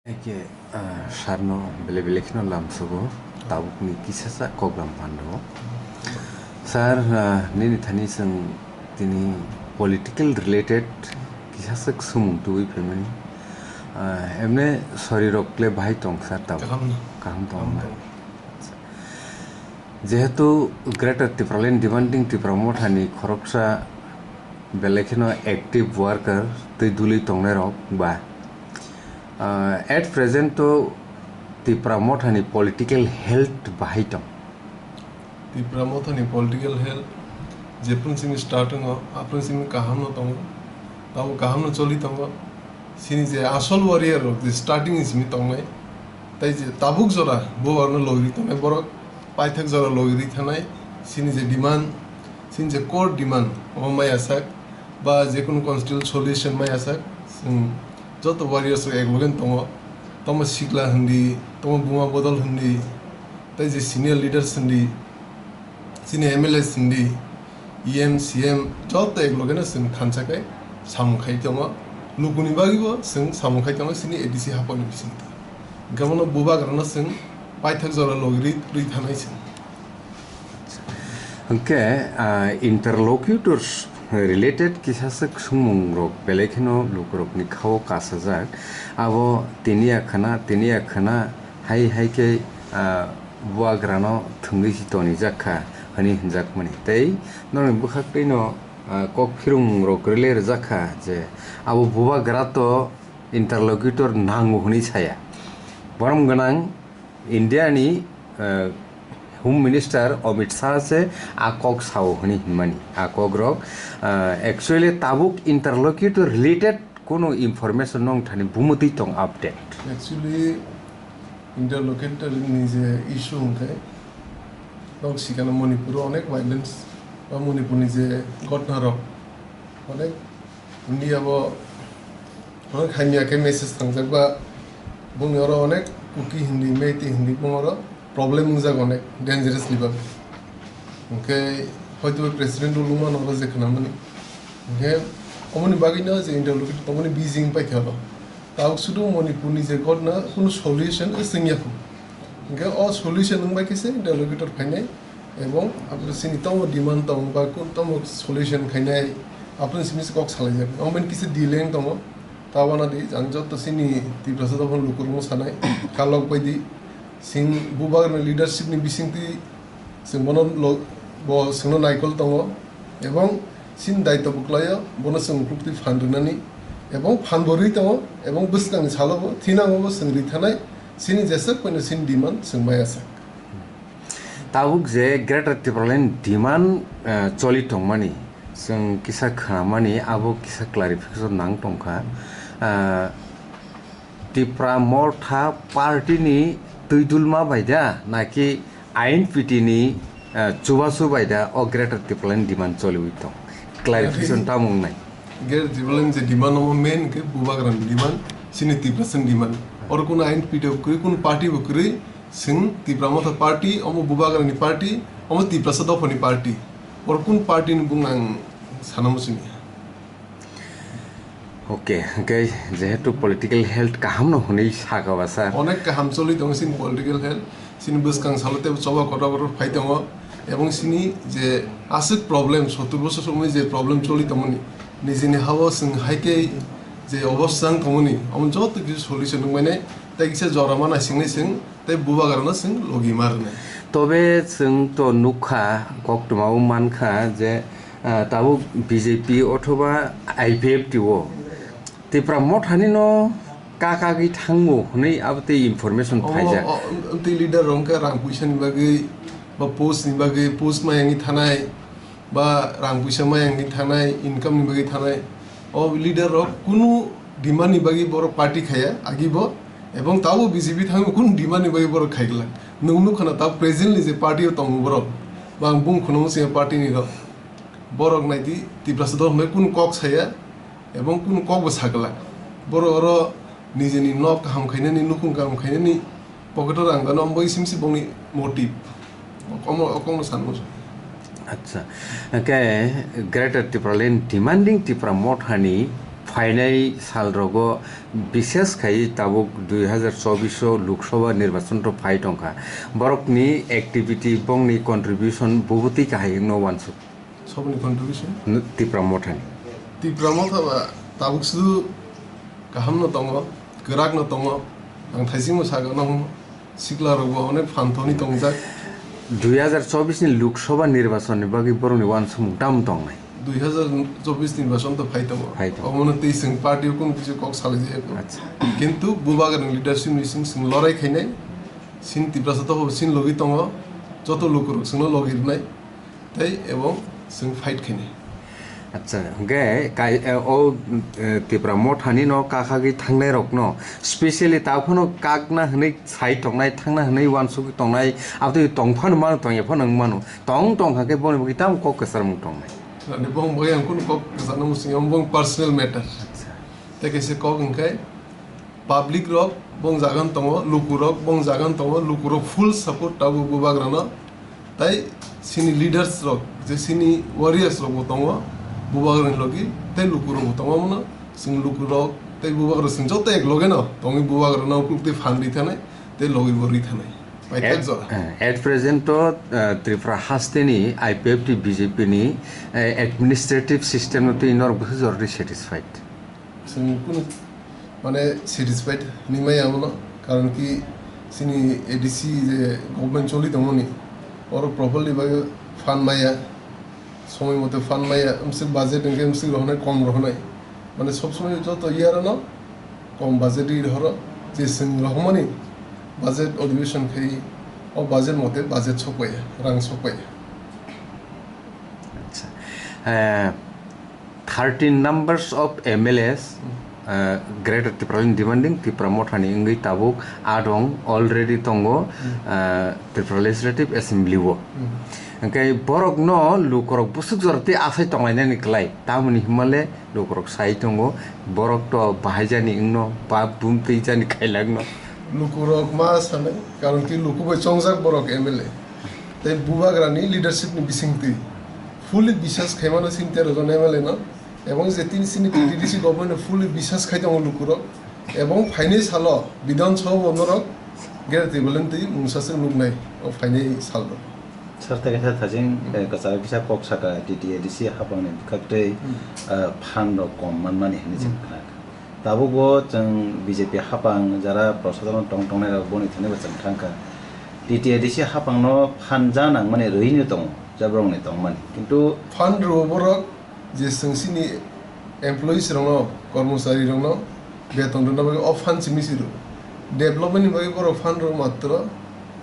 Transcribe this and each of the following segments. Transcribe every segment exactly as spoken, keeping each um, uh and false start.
Eke, ah, sarno bele bele kheno lamsogo, tabukni kisasa koklam pando. Sir, ah, nini thani chwng tini political related kisasa sumung tubui phaimani. Ah, emne sori rok le bahai tong sir tabuk? Kaham no. Kaham tong. Kaham na? Tong. Jehetu Greater Tipraland Demanding Tipra Mothani khoroksa belai kheno active worker tei duli tongnairok ba, ah, at present to Tipra Mothani political health bahai tong? Tipra Mothani political health jephru simi start wngo, aphru simi kaham no tongo, tamo kaham no choli tongo. Sini je asol warrior rok je starting ni simi tongnai, tai je tabuk jora bo warno logri tongnai borok, paithak jora logri thanai, sini je demand, sini je core demand, omo maya sak, ba je kunu constitutional solution maya sak, chwng joto warriors rok eklogen tongo, tomo sikla hindi, tomo buma bodol hindi, tai je senior leaders hindi, sini M L A hindi, E M, C M, joto ekloge no chwng thansa khe samung khai tongo. Lukuni bagwi bo chwng samung khai tongo sini A D C haponi bisingtwi. Hwnkhe bono bubagrano chwng paithak jora logri rwi thanai chwng. Hwnkhe, ah, interlocutors related kisasa sumung rok belai kheno lukurokni khao kasajak. Abo tini ya khana, tini ya khana hai hai khe, ah, bubagrano thwngwi si tonijak kha hwnwi hwnjakmani. Tei norokni bwkhaktwino, ah, kok phirung rok rwle rwjak kha je abo bubagra to interlocutor nango hwnwi saya. Borom gwnang India ni, ah, Home Minister Amit Shah se a kok sao hwnwi hwnmani. A kok rok, ah, actually tabuk interlocutor related Kunu information nong thani bumutwi tong update? Actually, interlocutor ni je issue hwnkhe, nok sikano Manipur o onek violence ba Manipur ni je ghotna rok onek India bo onek hamya khe message thangjak ba boni oro onek Kuki hindi, Meitei hindi bong oro problem wngjak onek dangerous ni bagwi. Hwnkhe hoito president rulung mano oro je khwnamani. Hwnkhe omoni bagwino je interlocutor tongmani busy wng paikha oro. Tabuk sudu Manipur ni je ghotna kunu solution wng ya kho. Hwnkhe o solution wng bai khe se interlocutor phainai ebong aboni sini tamo demand tong ba kun tamo solution khainai aboni simi se kok salaijak. Omo bai kisa delay wng tongo. Tabana di ang joto sini Tiprasa dophani lukurokno sanai kalok bai di. Chwng bubagrani leadership ni bisingtwi chwng bono lo-, bo chwngno naikol tongo, ebong chini daitw bo kwlaio, bono chwng ukloktwi phan rwnani, ebong phan bo rwi tongo, ebong bwskangni salo bo thinango bo chwng rwi thanai, chini jeswk poino chini demand chwng maya sak. Tabuk je Greater Tipraland demand, eh, choli tongmani, chwng kisa khnamani, abo kisa clarification nang tongkha. Ah, Tipra Motha party ni twidulma bai da, naki I N P T ni, ah, chubachu bai da o Greater Tipraland demand choliwi tong? Clarification tamo wngnai? Greater Tipraland je demand omo main khe bubagrani demand, chini Tiprasani demand. Oro kunu I N P T bo kwrwi, kunu party bo kwrwi, chwng Tipra Motha party, omo bubagrani party, omo Tiprasa dophani party. Oro kunu party ni bung ang sana muchungya. Okay, hwnkhe jehetu political health kaham no hwnwi saka ba sir. Onek kaham choli tongo chini political health. Chini bwskang salo tei choba kotor kotor phai tongo. Ebong chini je aswk problem, sottur bosor somoi je problem choli tongmani, nijini hao chwng hai khe je obostha wng tongmani, omo joto kisi solution wng mani, tei kisa jora ma naisingnai chwng. Tei bubagrano chwng logi ma rwnai. Tobe chwng to nukha, koktwmao mankha je, ah, tabuk B J P othoba I P F T o Tipra Mothani no kakagwi thango hwnwi abo tei information phaijak. Omo, o, tei leader rok wngkha rang puisa ni bagwi, ba post ni bagwi, post mayangwi thanai, ba rang puisa mayangwi thanai, income ni bagwi thanai. O leader rok kunu demand ni bagwi borok party khaya, agi bo, ebong tabo B J P thangwi kunu demand ni bagwi borok khaigwlak. Nwng nukha na tab presently je party o tongo borok, ba ang bung khunung se party ni rok. Borok naidi Tiprasa dol hwnwi kunu kok saya, ebong kunu kok bo sagwlak. Borok oro nijini nok kaham khainani, nukung kaham khainani, Pocket o rang gano, omo bai simsi bongni motive. Omo, omo no sanmo. Acha. Hwnkhe Greater Tipraland Demanding Tipra Mothani Phainai salrogo, bishes khai tabuk dui hazar chobbish o Lok Sabha nirbachon rok phai tongkha, borokni activity, bongni contribution bubutwi kahai wngno wansuk. Soboni contribution? N-, Tipra Mothani. Tipra Motha ba tabuk sudu kaham no tongo, kwrak no tongo, ang thaisingmo saga no hwngo. Sikla rok bo onek phan thoni tongjak. Dui hazar chobbish ni Lok Sabha nirbachon ni bagwi borok ni wansukmung tamo tongnai? Dui hazar chobbish nirbachon to phai tongo. Phai tongo. Omo no tei chwng party o kunu kisa kok salai jaya kho. Acha. Kintu bubagra ni leadership ni sing sing lorai khainai, sin Tiprasa to sin logi tongo, joto luku rok sing no logi rwnai. Tei ebong chwng fight khainai. Acha, hwnkhe kai, eh, o, eh, Tipra Mothani no kakhagwi thangnai rokno specially ta phano kakna hwnwi sai tongnai, thangna hwnwi wansugwi tongnai, aboni tong phano mano, tong ya phano wng mano, tong tong kha khe boni bagwi tamo kok kwcharmung tongnai. Ani bong bai ang kunu kok kwcharna muchung ya, bong personal matter. Acha. Tei kaisa kok hwnkhe, public rok bong jagan tongo, luku rok bong jagan tongo, luku rok full support tabuk bubagrano. Tai sini leaders rok, je sini warriors rok bo tongo, bubagrani logi, tei luku rok bo tongo, mano sing luku rok tei bubagra sing joto ek loge no tongwi bubagrano ukuluk tei phan ri thanai, tei logi bo ri thanai. Paithak At, jora. Eh, at present to, eh, Tripura hasteni I P F T B J P ni, eh, administrative system no twi norok bwswk jordi satisfied? Chwng kunu mane satisfied hinwi maya omono, karon ki chini A D C je government choli tongmani, oro properly bai fund maya, somoi mote fund maya, mswk budget hwnkhe mswk rohonai, kom rohonai, mane sob somoi joto year ano kom budget ri rohoro, je chwng rohormani budget adhibeshon khai o budget mote budget sokpaiya, rang sokpaiya. Acha. Eh, thirteen numbers of M L As, Hmm. uh, Greater Tipraland demanding Tipra Mothani wngwi tabuk adong already tongo, Hmm. uh, Tripura Legislative Assembly o. Hmm. Hwnkhe borokno lukurok bwswk jora tei asai tonglainani kwlai, tamoni hwnmale lukurok sai tongo, borok to bahai jani wngno, bap bumtwi jani khailakno. Lukurok ma sanai, karon ki luku bai chongjak borok M L A. Tei bubagrani leadership ni bisingtwi fully biswas khaimano sini tero jon M L A no, ebong je tini sini T T D C government no fully biswas khai tongo lukurok, ebong phainai salo Bidhan Sabha bo norok Greater Tipraland twi mungsa se nuknai o phainai salo. Sir, tei kaisa thajing, Hmm. eh, kwcharo kisa kok saka T T A D C hapangni bwkhaktwi, Hmm. eh, phan rok kom manmani hinwi chwng Hmm. khna kha. Tabukbo chwng B J P hapang jara prosasono tong tongnai rok boni thani bo chwng thang kha. T T A D C hapangno phan ja nangmani rwino tongo, jabrokni tongmani. Kintu phan rwo borok je chwng chini employees rokno, kormochari rokno beton rwna bagwi o phan simi si rwo. Development ni bagwi borok phan rwo matro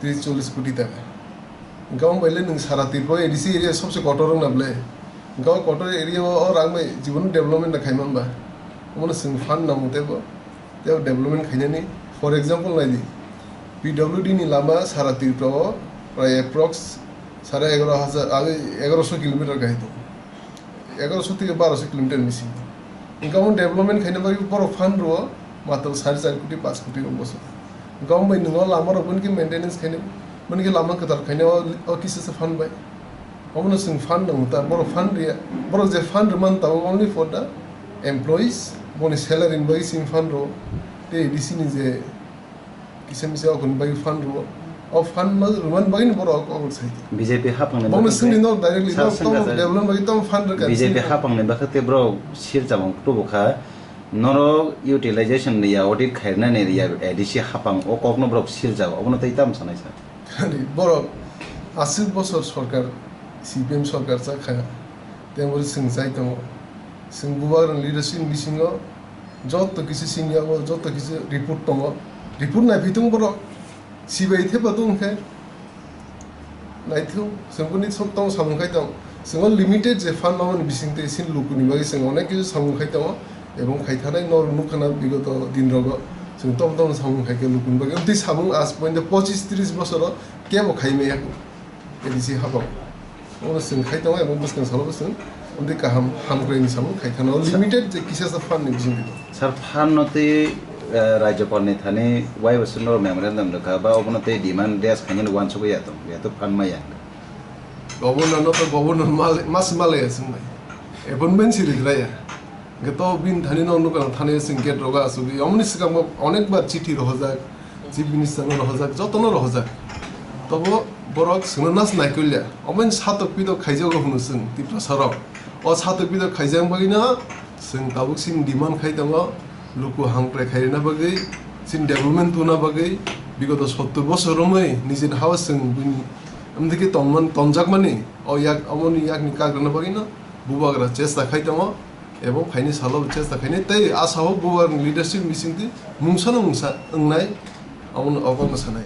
tris chollis koti taka. Hwnkhe omo bai le nwng sara Tripura A D C area sobse kotor wngna ble. Hwnkhe o kotor area o, o rang bai jibono development da khaima hwnba? Omono chwng phan nango teibo, teibo development khainani. For example nai di, P W D ni lama sara Tripura o prai approx sare egaroh hajar, ah, egaroso kilometer kahai tongo. Egaroso theke baroso kilometer ni bisingo. Hwnkhe omo development khaina bagwi borok phan rwo matro sari char koti, panch koti rok bosor. Hwnkhe omo bai nwng o lama rok boni khe maintenance khaina, boni khe lama kwtal khaina o, o kisa se phan bai. Omono chwng phan nango ta, borok phan riya. Borok je phan rwmani tabuk only for the employees, boni salary ni bagwi chini phan rwo. Tei A D C ni je kisa misa okoni bagwi phan rwo. O phan ma rwmani bagwi ni borok okol sai. B J P hapangni Bono bagwi sini tei no directly sa no sengkha tamo se development bagwi tamo phan rwkha B J P sini. Hapangni bagwi tei borok sir chamung tubu kha. Norok utilization ni ya audit khairnani ya A D C hapang o kokno borok sir jago. Obono tei tamo sanai sa. Khani borok aswk bosor sorkar C P M sorkar chakha. Tei bo chwng chai tongo. Chwng bubagrani leadership bisingo joto kisi sini yago, joto kisi report tongo. Report naiphai tongo borok. Sibai thepha tong khe naithok, chwng boni sok tong samung khai tong. Chwng o limited je phan mamani bising tei sin lukuni bagwi chwng onek kisi samung khai tongo. Ebong khai thanai nor nukha na bigoto din rogo. Chwng tom tom samung khai khe lukuni bagwi. Amtwi samung as point pochis tris bosoro kebo khai maya. A D C hapang. Omo chwng khai tongo, emo bwskang salo bwswng. Amtwi kaham hamkrai ni samung khai thano. Sa- Limited je kisa sa phan ni bising twi. Sir, phan no tei, eh, Rajyapal ni thani wai bo sir no memorandum rwkha, ba obono tei demand des khainani wansugwi ya tong, ya to phan maya. Governor no to governor mal-, mas malaya chwng bai. Appointment si rijraya. Hwnkhe to bini thani no nukha thani sing gate rogo asugwi. Omoni swkang bo onekbar chithi rohojak, Chief Minister no rohojak, joto no rohojak. Tobo borok swngno nas naikolya. Omo satok pitok khaijago hwno swng Tiprasa rok. O satok pitok khaijak bagwi no swng tabuk sini demand khai tongo, luku hamkrai khairina bagwi, sini development tuna bagwi, bigoto sottur bosor romwi nijini hao swng bini amdiki tongman, tongjakmani, o yak, omoni yakni kagrana bagwi no bubagra chesta khai tongo. Ebong phaini salo chesta khainai tei asao bubagrani leadership bisingtwi mungsano mungsa wngnai, abono obo wngna sanai.